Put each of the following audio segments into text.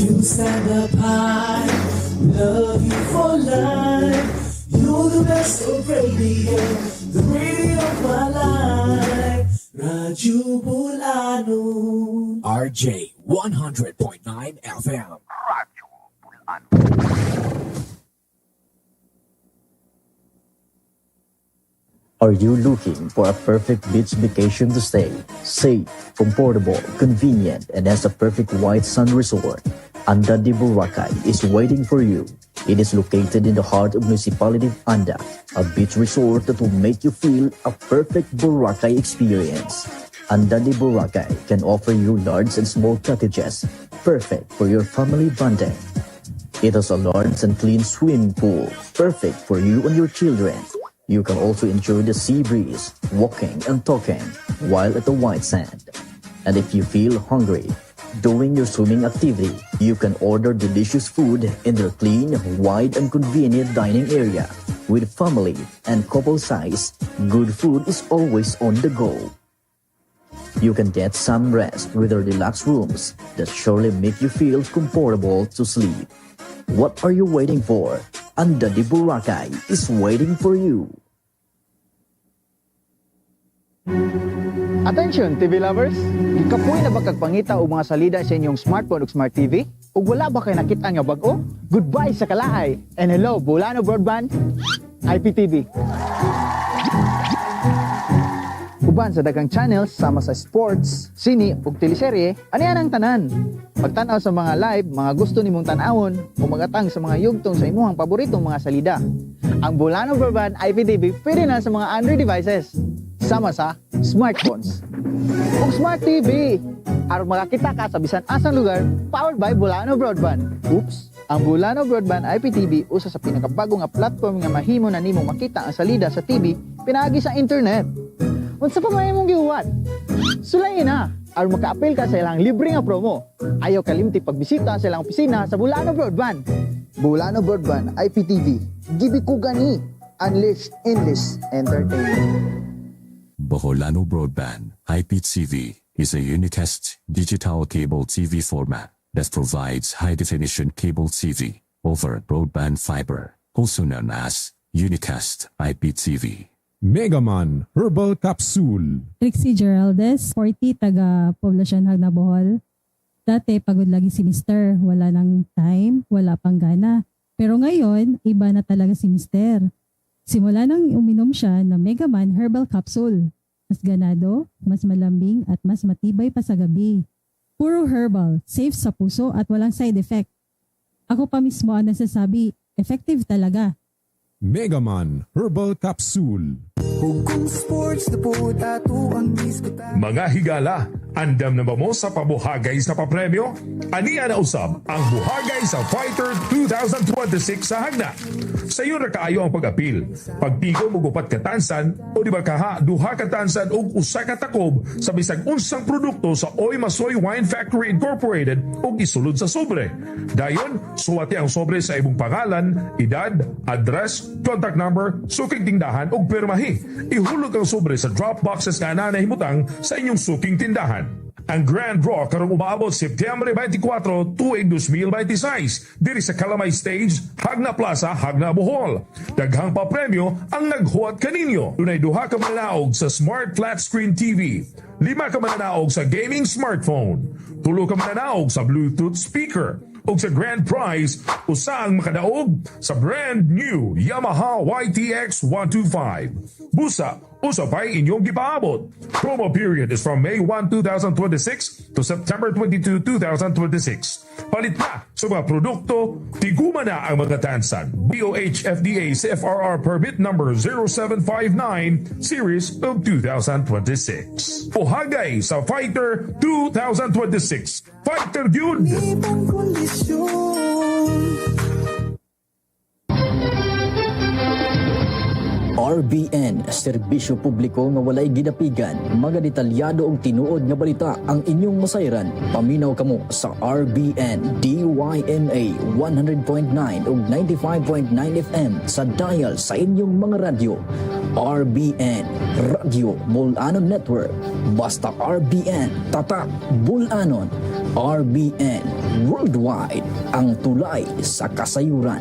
You stand up high, love you for life. You're the best of radio, the radio of my life. Radyo Bol-anon. RJ 100.9 FM. Radyo Bol-anon. Are you looking for a perfect beach vacation to stay? Safe, comfortable, convenient, and has a perfect white sand resort? Anda de Boracay is waiting for you. It is located in the heart of municipality of Anda, a beach resort that will make you feel a perfect Boracay experience. Anda de Boracay can offer you large and small cottages, perfect for your family bonding. It has a large and clean swimming pool, perfect for you and your children. You can also enjoy the sea breeze, walking and talking while at the white sand. And if you feel hungry doing your swimming activity, you can order delicious food in their clean, wide, and convenient dining area. With family and couple size, good food is always on the go. You can get some rest with their deluxe rooms that surely make you feel comfortable to sleep. What are you waiting for? Anda de Boracay is waiting for you. Attention TV lovers! Gikapoy na ba kag pangita og mga salida sa inyong smartphone ug smart TV? Ug wala ba kay nakita nga bag-o? Goodbye sa kalaay! And hello, Bolano Broadband IPTV. Uban sa daghang channels sama sa sports, sine ug teleserye, anian ang tanan. Pagtan-aw sa mga live, mga gusto nimong tan-awon o magatang sa mga yugtong sa imuhang paboritong mga salida. Ang Bolano Broadband IPTV pwede na sa mga Android devices sama sa smartphones ug smart TV aron makakita ka sa bisan asang lugar, powered by Bolano Broadband. Oops! Ang Bolano Broadband IPTV usa sa pinakabago nga platform nga mahimo na nimo makita ang salida sa TV pinaagi sa internet. Unsa pa may imong gihuwat? Sulayin na aron makaapil ka sa ilang libre nga promo. Ayaw kalimti pagbisita sa ilang opisina sa Bolano Broadband. Bolano Broadband IPTV. Gibi ko gani. Unleash endless entertainment. Boholano Broadband IPTV is a unicast digital cable TV format that provides high-definition cable TV over broadband fiber, also known as unicast IPTV. Megaman Herbal Capsule. Trixie Geraldes, 40, taga Poblacion Jagna, Bohol. Dati, pagod lagi si Mister. Wala nang time, wala pang gana. Pero ngayon, iba na talaga si Mister. Simula nang uminom siya ng Megaman Herbal Capsule. Mas ganado, mas malambing at mas matibay pa sa gabi. Puro herbal, safe sa puso at walang side effect. Ako pa mismo ang nasasabi, effective talaga. Megaman Herbal Capsule. Mga higala, andam na ba mo sa pabuhagay sa papremyo? Ania na usab ang buhagay sa Fighter 2026 sa Jagna. Sayo ra kaayo ang pag-apil. Pagtigo mo upat ka tansan o di ba kaha duha ka tansan og usa ka takob sa bisag unsang produkto sa Oy Masoy Wine Factory Incorporated ug isulod sa sobre. Dayon, suwati ang sobre sa imong pangalan, edad, address, contact number, suking tindahan ug pirmahi. Ihulog ang sobre sa drop boxes nga naa nahimutang sa inyong suking tindahan. Ang Grand Draw karong umaabot Setyembre 24 tuig 2026 diri sa Kalamay Stage, Jagna Plaza, Jagna, Bohol. Daghang papremyo ang naghuwat kaninyo. Dunay duha ka mananaog sa Smart Flat Screen TV, lima ka mananaog sa gaming smartphone, tulo ka mananaog sa Bluetooth speaker, ug sa grand prize usa ang makadaog sa brand new Yamaha YTX 125. Busa, usa pa'y inyong gipaabot. Promo period is from May 1, 2026 to September 22, 2026. Palit na sa mga produkto, tiguma na ang mga tansan. DOH FDA CFRR permit number 0759 series of 2026. Buhagay sa Fighter 2026. Fighter gyud! Ibang kondisyon. RBN, serbisyo publiko nga walay ginapigan, mga detalyado og tinuod nga balita ang inyong masayran. Paminaw kamo sa RBN DYMA 100.9 ug 95.9 FM sa dial sa inyong mga radyo. RBN, Radyo Bol-anon Network. Basta RBN, Tatak Bol-anon. RBN Worldwide, ang tulay sa kasayuran.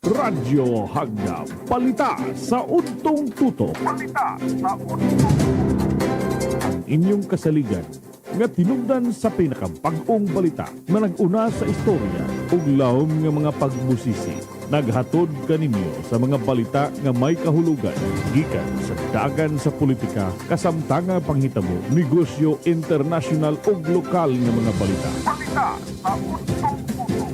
Radyo Hagna, balita sa untong tutok. Balita sa untong tutok. Inyong kasaligan nga tinubdan sa pinakabag-ong balita na nag-una sa istorya ug lahom nga mga pagbusisi. Naghatod kaninyo sa mga balita nga may kahulugan gikan sa dagan sa politika, kasamtanga panghitabo, negosyo, international ug lokal nga mga balita. Balita sa untong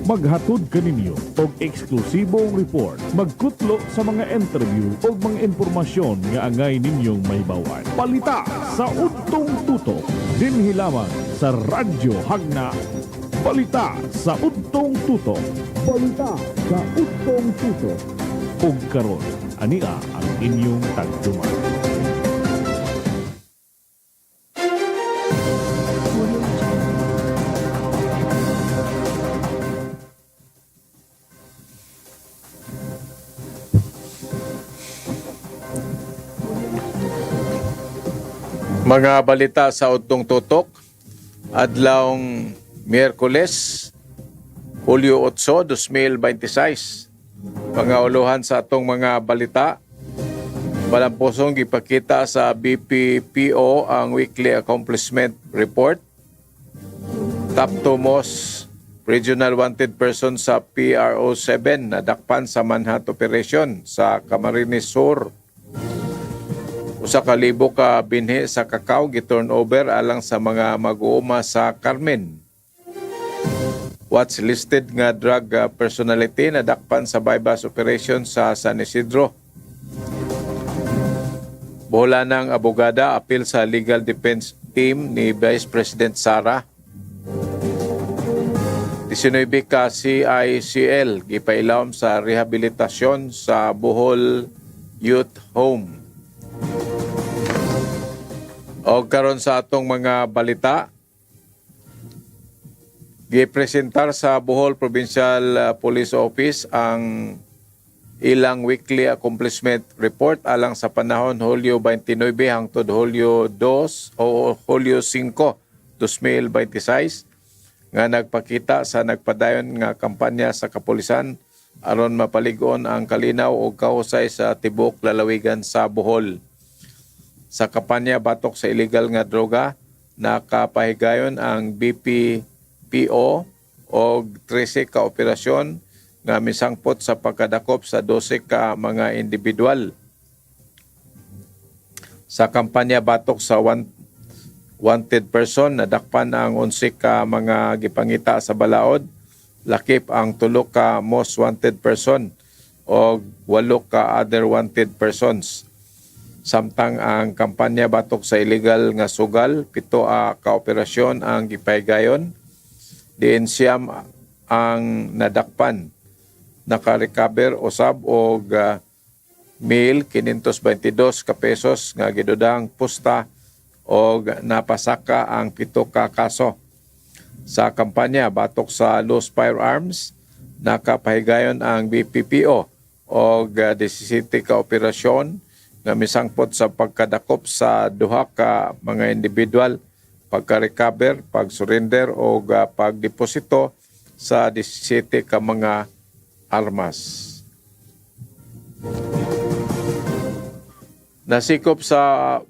maghatod kaninyo og eksklusibong report, magkutlo sa mga interview ug mga impormasyon nga angay ninyong mahibawan. Balita sa Udtong Tutok, dinhi lamang sa Radyo Hagna. Balita sa Udtong Tutok. Balita sa Udtong Tutok. Ug karon, ania ang inyong tagduma. Mga balita sa Udtong Tutok, adlawng Miyerkules, Hulyo 8, 2026. Pangauluhan sa atong mga balita, Balamposong gipakita sa BPPO ang Weekly Accomplishment Report. Top 2 most regional wanted person sa PRO7 nadakpan sa Manhunt Operation sa Camarines Sur. 1,000 ka binhi sa kakao gi-turn over alang sa mga mag-uuma sa Carmen. What's listed nga drug personality nadakpan sa bypass operation sa San Isidro. Bola ng abogada appeal sa legal defense team ni Vice President Sara. 19 ka CICL gipailawom sa rehabilitasyon sa Bohol Youth Home. O karon sa atong mga balita, gipresentar sa Bohol Provincial Police Office ang ilang weekly accomplishment report alang sa panahon Hulyo 29 hangtod Hulyo 2 o Hulyo 5, 2026 nga nagpakita sa nagpadayon nga kampanya sa kapulisan aron mapalig-on ang kalinaw og kahusay sa tibuok lalawigan sa Bohol. Sa kampanya batok sa illegal nga droga, nakapahigayon ang BPPO og 13 ka operasyon nga misangpot sa pagkadakop sa 12 ka mga individual. Sa kampanya batok sa wanted person, nadakpan ang 11 ka mga gipangita sa balaod, lakip ang 3 ka most wanted person og 8 ka other wanted persons. Samtang ang kampanya batok sa illegal nga sugal, 7 ka operasyon ang gipahigayon, diin 9 ang nadakpan. Naka-recover usab og 1,522 ka pesos nga gidudang pusta og napasaka ang 7 ka kaso. Sa kampanya batok sa loose firearms, nakapahigayon ang BPPO og 17 ka operasyon nga misangpot sa pagkadakop sa 2 ka mga individual, pagka-recover, pag-surrender og pagdeposito sa 17 ka mga armas. Nasikop sa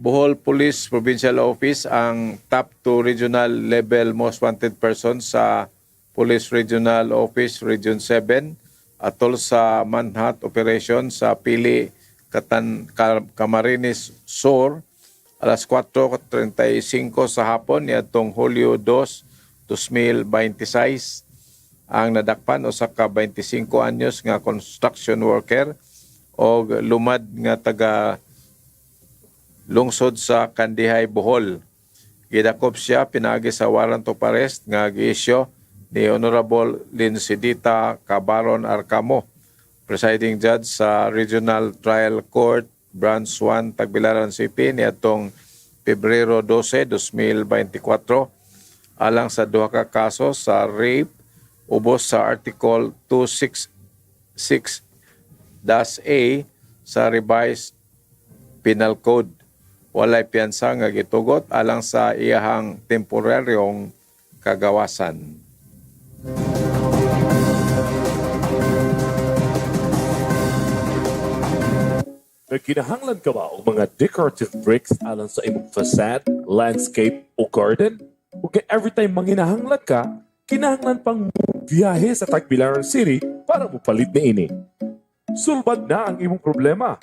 Bohol Police Provincial Office ang top 2 regional level most wanted person sa Police Regional Office Region 7 atol sa Manhunt Operation sa Pili Camarines Sur alas 4:35 sa hapon niadtong Hulyo 2, 2026. Ang nadakpan usa ka 25 anyos nga construction worker og lumad nga taga lungsod sa Kandihay, Bohol. Gidakop siya pinaagi sa warrant of arrest nga giisyo ni Honorable Lincidita Cabaron Arcamo, presiding judge sa Regional Trial Court Branch 1, Tagbilaran City niadtong Pebrero 12, 2024 alang sa duha ka kaso sa rape ubos sa Article 266 -A sa Revised Penal Code. Walay piyansa nga gitugot alang sa iyahang temporaryong kagawasan. Nagkinahanglan ka ba og mga decorative bricks alang sa imong facade, landscape o garden? O kay every time manginahanglan ka, kinahanglan pang biyahe sa Tagbilaran City para mopalit niini? Sulbad na ang imong problema.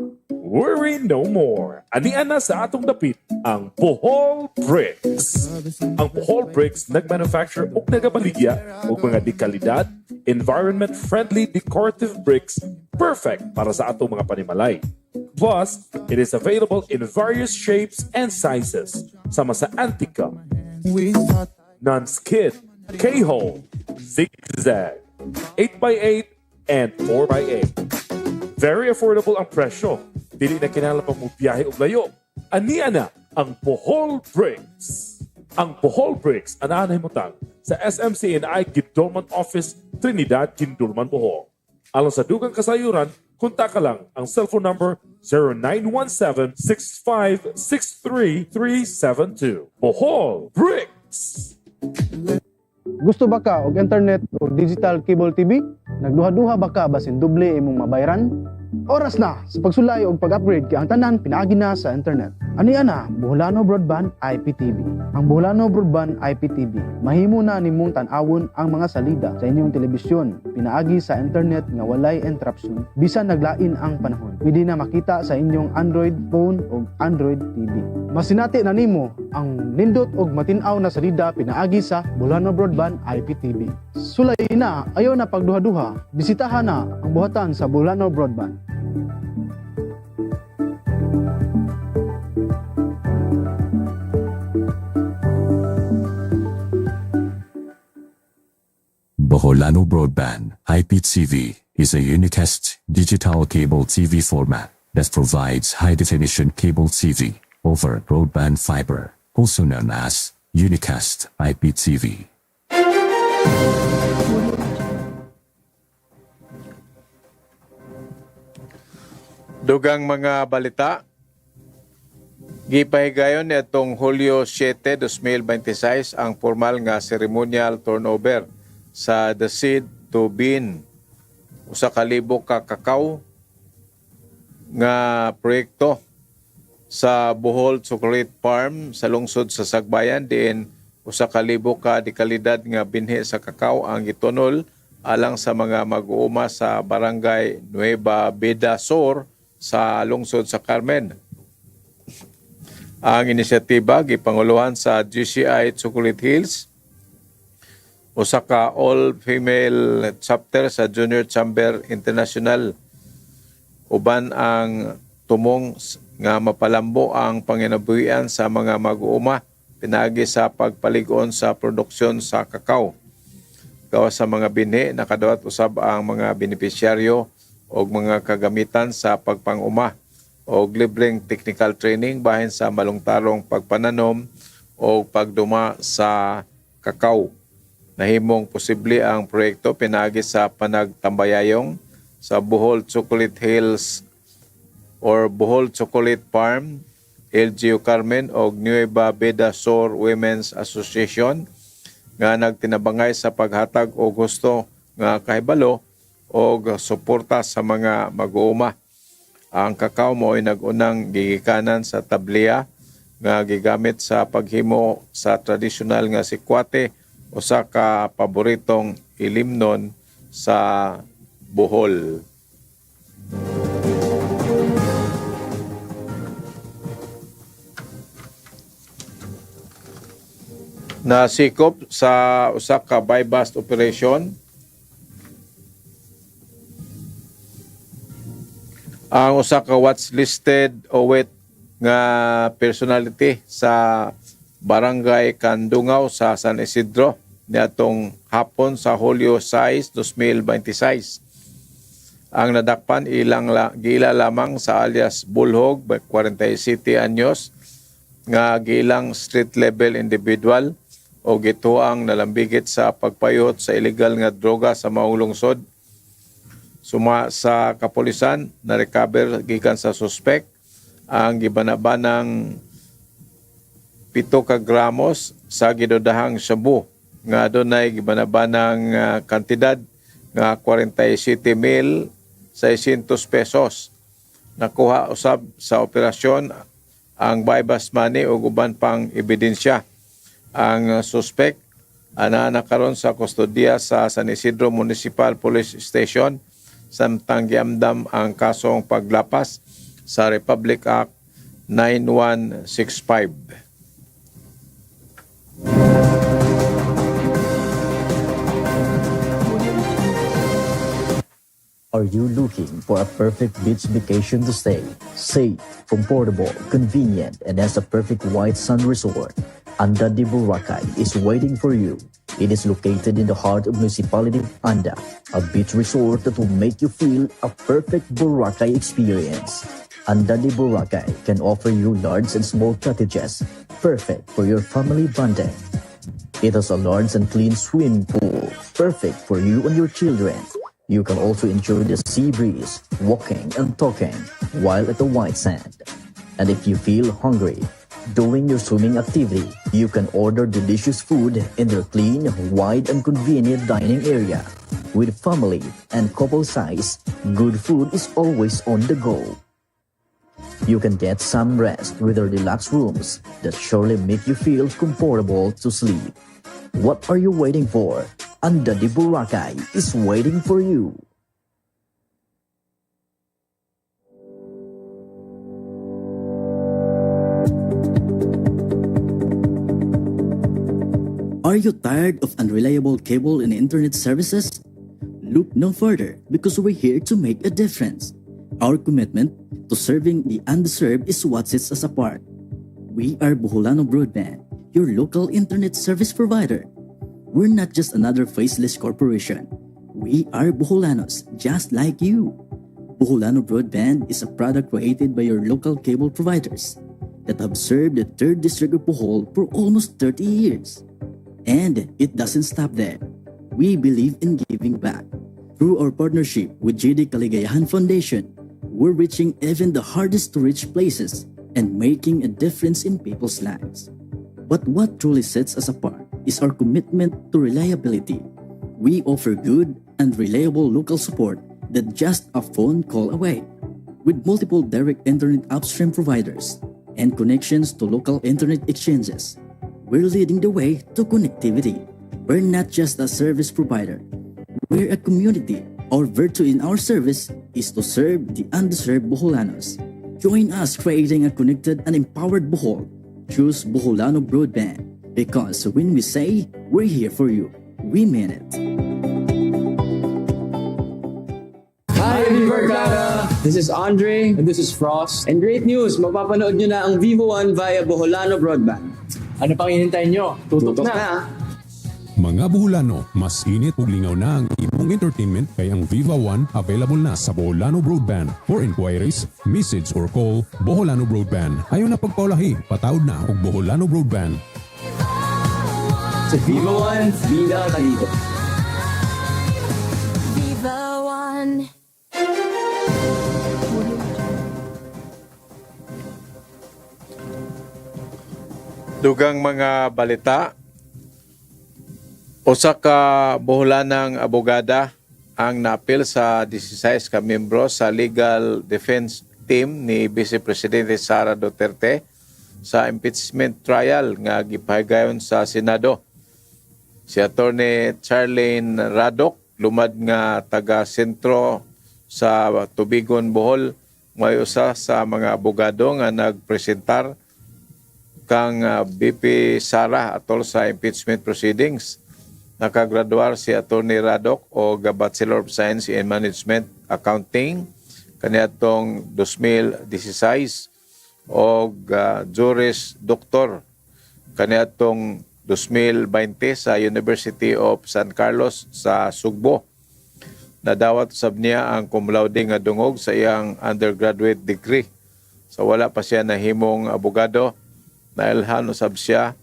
Worry no more. Anian na sa atong dapit ang Bohol Bricks. Ang Bohol Bricks nagmanufacture og nagabaligya og mga dekalidad, environment-friendly decorative bricks perfect para sa atong mga panimalay. Plus, it is available in various shapes and sizes, sama sa Antica, non-skid, K-hole, zigzag, 8x8, and 4x8. Very affordable ang presyo. Dili na kinahanglan pang mubiyahe og layo. Ania na ang Bohol Bricks. Ang Bohol Bricks anaa nahimutang sa SMCNI Guindulman Office, Trinidad, Guindulman, Bohol. Alang sa dugang kasayuran, kontaka lang ang cellphone number 0917-6563372. Bohol Bricks! Gusto ba ka og internet o digital cable TV? Nagduha-duha ba ka basin doble imong mabayran? Oras na sa pagsulay og pag-upgrade kay ang tanan pinaagi na sa internet. Ani ana, Boholano Broadband IPTV. Ang Boholano Broadband IPTV, mahimo na nimong tan-awon ang mga salida sa inyong telebisyon pinaagi sa internet nga walay interruption bisan naglain ang panahon. Pwede na makita sa inyong Android phone o Android TV. Masinati na nimo ang nindot og matin-aw na salida pinaagi sa Boholano Broadband IPTV. Sulay na, ayaw na pagduha-duha. Bisitahan na ang buhatan sa Boholano Broadband. Boholano Broadband IPTV is a unicast digital cable TV format that provides high-definition cable TV over broadband fiber, also known as unicast IPTV. Dugang mga balita, gipahigayon niadtong Hulyo 7, 2026 ang formal nga ceremonial turnover sa The Seed to Bean, 1,000 ka kakao nga proyekto sa Bohol Chocolate Farm sa lungsod sa Sagbayan, diin 1,000 ka dekalidad nga binhi sa kakao ang gitunol alang sa mga mag-uuma sa Barangay Nueva Beda Sur sa lungsod sa Carmen. Ang inisyatiba gipanguluhan sa GCI Chocolate Hills, usa ka all-female chapter sa Junior Chamber International, uban ang tumong nga mapalambo ang panginabuhian sa mga mag-uuma pinaagi sa pagpalig-on sa produksyon sa kakao. Gawas sa mga binhi, nakadawat usab ang mga benepisyaryo og mga kagamitan sa pagpanguma og libreng technical training bahin sa malungtarong pagpananom o pagduma sa kakao. Nahimong posible ang proyekto pinaagi sa panagtambayayong sa Bohol Chocolate Hills or Bohol Chocolate Farm, LGU Carmen og Nueva Beda Sur Women's Association nga nagtinabangay sa paghatag og gusto nga kahibalo og suporta sa mga mag-uuma. Ang kakao mo ay nag-unang gigikanan sa tablea nga gigamit sa paghimo sa tradisyonal nga sikwate, usa ka paboritong ilimnon sa Bohol. Nasikop sa usa ka buy-bust operation ang usa ka watch listed owet nga personality sa Barangay Kandungaw sa San Isidro niadtong hapon sa Hulyo 6, 2026. Ang nadakpan ilang giila lamang sa alias Bulhog, 47 anyos, nga giilang street level individual o gituang nalambigit sa pagpayot sa illegal nga droga sa maong lungsod. Suma sa kapulisan, na-recover gikan sa suspect ang gibanabanang 7 ka gramos sa gidudahang shabu nga adunay gibanabanang kantidad nga 47,600 pesos. Nakuha usab sa operasyon ang buy-bust money ug uban pang ebidensya. Ang suspect ana na karon sa kustodiya sa San Isidro Municipal Police Station samtang giamdam ang kasong paglapas sa Republic Act 9165. Are you looking for a perfect beach vacation to stay? Safe, comfortable, convenient, and has a perfect white sand resort? Anda de Boracay is waiting for you. It is located in the heart of municipality of Anda, a beach resort that will make you feel a perfect Boracay experience. Anda de Boracay can offer you large and small cottages, perfect for your family bonding. It has a large and clean swimming pool, perfect for you and your children. You can also enjoy the sea breeze, walking and talking while at the white sand. And if you feel hungry doing your swimming activity, you can order delicious food in their clean, wide, and convenient dining area. With family and couple size, good food is always on the go. You can get some rest with their deluxe rooms that surely make you feel comfortable to sleep. What are you waiting for? Anda de Boracay is waiting for you. Are you tired of unreliable cable and internet services? Look no further because we're here to make a difference. Our commitment to serving the underserved is what sets us apart. We are Boholano Broadband, your local internet service provider. We're not just another faceless corporation. We are Boholanos, just like you. Boholano Broadband is a product created by your local cable providers that have served the 3rd District of Bohol for almost 30 years. And it doesn't stop there. We believe in giving back. Through our partnership with JD Kaligayahan Foundation, we're reaching even the hardest to reach places and making a difference in people's lives. But what truly sets us apart is our commitment to reliability. We offer good and reliable local support that's just a phone call away. With multiple direct internet upstream providers and connections to local internet exchanges, we're leading the way to connectivity. We're not just a service provider. We're a community. Our virtue in our service is to serve the underserved Boholanos. Join us creating a connected and empowered Bohol. Choose Boholano Broadband because when we say we're here for you, we mean it. Hi, Vivarkada! This is Andre. And this is Frost. And great news, mapapanood nyo na ang Viva One via Boholano Broadband. Ano pang hinihintay nyo? Tutok, Tutok na! na! Mga Boholano, mas init ug lingaw na ang imong entertainment kay ang Viva One available na sa Boholano Broadband. For inquiries, message or call Boholano Broadband. Ayaw na pagpaulahi, patawod na og Boholano Broadband. Sa Viva One, bida ka dito. Viva One. Dugang mga balita, usa ka Boholanang abogada ang naapil sa 16 ka miyembro sa legal defense team ni Vice Presidente Sara Duterte sa impeachment trial nga gipahigayon sa Senado. Si Attorney Charlene Radok, lumad nga taga-sentro sa Tubigon, Bohol, may usa sa mga abogado nga nagpresentar kang BP Sara atol sa impeachment proceedings. Nakagraduar si Attorney Radok og Bachelor of Science in Management Accounting kaniadtong 2016 og Juris Doctor kaniadtong 2020 sa University of San Carlos sa Sugbo. Nadawat usab niya ang cum laude nga dungog sa iyang undergraduate degree. Sa wala pa siya nahimong abogado, nailhan usab siya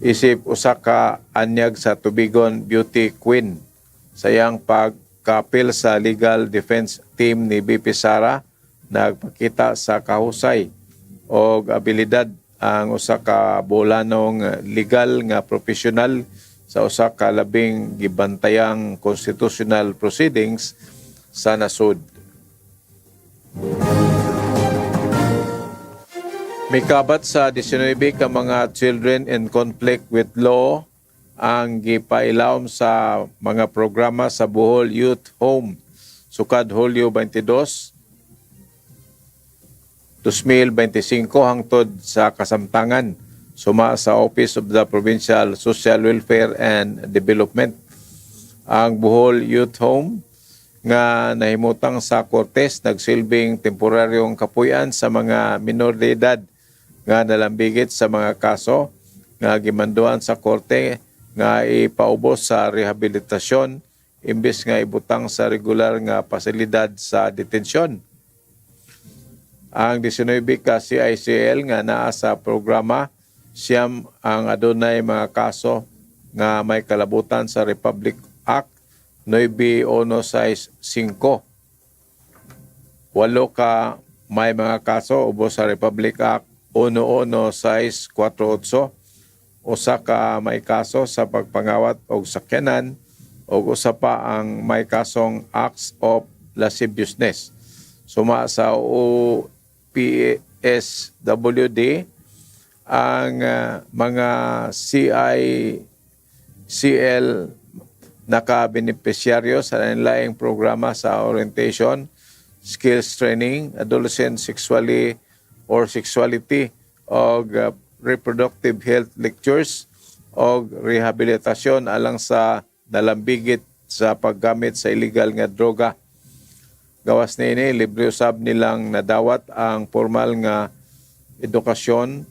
isip usa ka anyag sa Tubigon Beauty Queen. Sa iyang pagkapil sa legal defense team ni VP Sara, nagpakita sa kahusay og abilidad ang usa ka Boholanong legal nga profesional sa usa ka labing gibantayang constitutional proceedings sa nasod. Mikabat sa 19 ka mga children in conflict with law ang gipailawom sa mga programa sa Bohol Youth Home sukad Hulyo 22, 2025 hangtod sa kasamtangan, suma sa Office of the Provincial Social Welfare and Development. Ang Bohol Youth Home nga nahimutang sa Cortes nagsilbing temporaryong kapuy-an sa mga minor de edad nga nalambigit sa mga kaso nga gimanduan sa korte nga ipaubos sa rehabilitasyon imbes nga ibutang sa regular nga pasilidad sa detensyon. Ang 19 ka CICL nga naa sa programa, 9 ang adunay mga kaso nga may kalabutan sa Republic Act 9165. 8 ka may mga kaso ubos sa Republic Act 11648, usa ka may kaso sa pagpangawat og sakyanan ug usa pa ang may kasong acts of lasciviousness. Suma sa OPSWD, ang mga CICL nakabenepisyaryo sa laing programa sa orientation, skills training, adolescent sexually or sexuality og reproductive health lectures og rehabilitasyon alang sa nalambigit sa paggamit sa illegal nga droga. Gawas niini, libre usab nilang nadawat ang formal nga edukasyon,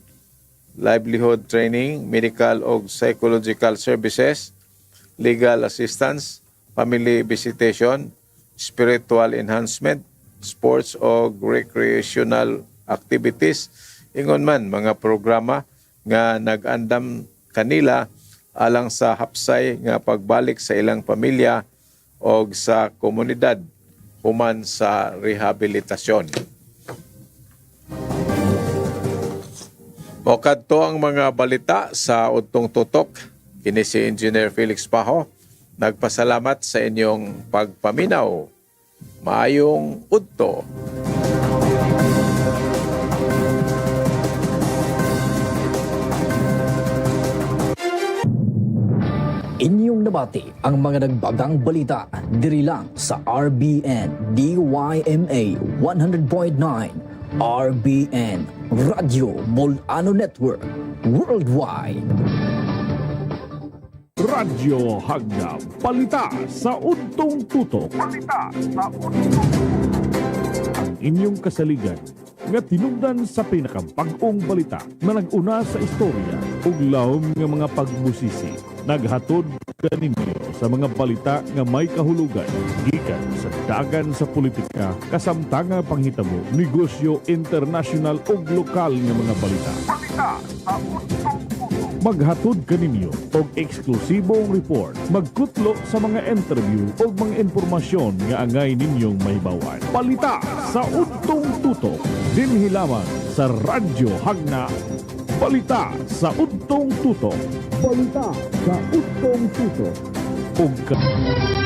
livelihood training, medical og psychological services, legal assistance, family visitation, spiritual enhancement, sports og recreational activities, ingon man mga programa nga nag-andam kanila alang sa hapsay nga pagbalik sa ilang pamilya og sa komunidad human sa rehabilitasyon. Mao kadto ang mga balita sa Udtong Tutok. Kini si Engineer Felix Pajo. Nagpasalamat sa inyong pagpaminaw. Maayong udto. Inyong nabati ang mga nagbagang balita diri lang sa RBN DYMA 100.9 RBN Radyo Bolano Network Worldwide. Radyo Hagna, balita sa Udtong Tutok. Balita sa Udtong Tutok. Ang inyong kasaligan nga tinubdan sa pinakabag-ong balita na nag-una sa istorya ug lawom nga mga pagbusisi. Naghatod kaninyo sa mga balita nga may kahulugan gikan sa dagan sa politika, kasamtanga panghitabo, negosyo, international ug lokal nga mga balita. Balita sa Udtong Tutok. Maghatod kaninyo og eksklusibong report, magkutlo sa mga interview ug mga impormasyon nga angay ninyong mahibaw-an. Balita sa Udtong Tutok, dinhi lamang sa Radyo Hagna. Balita sa Udtong Tutok. Balita sa Udtong Tutok. Ug ka-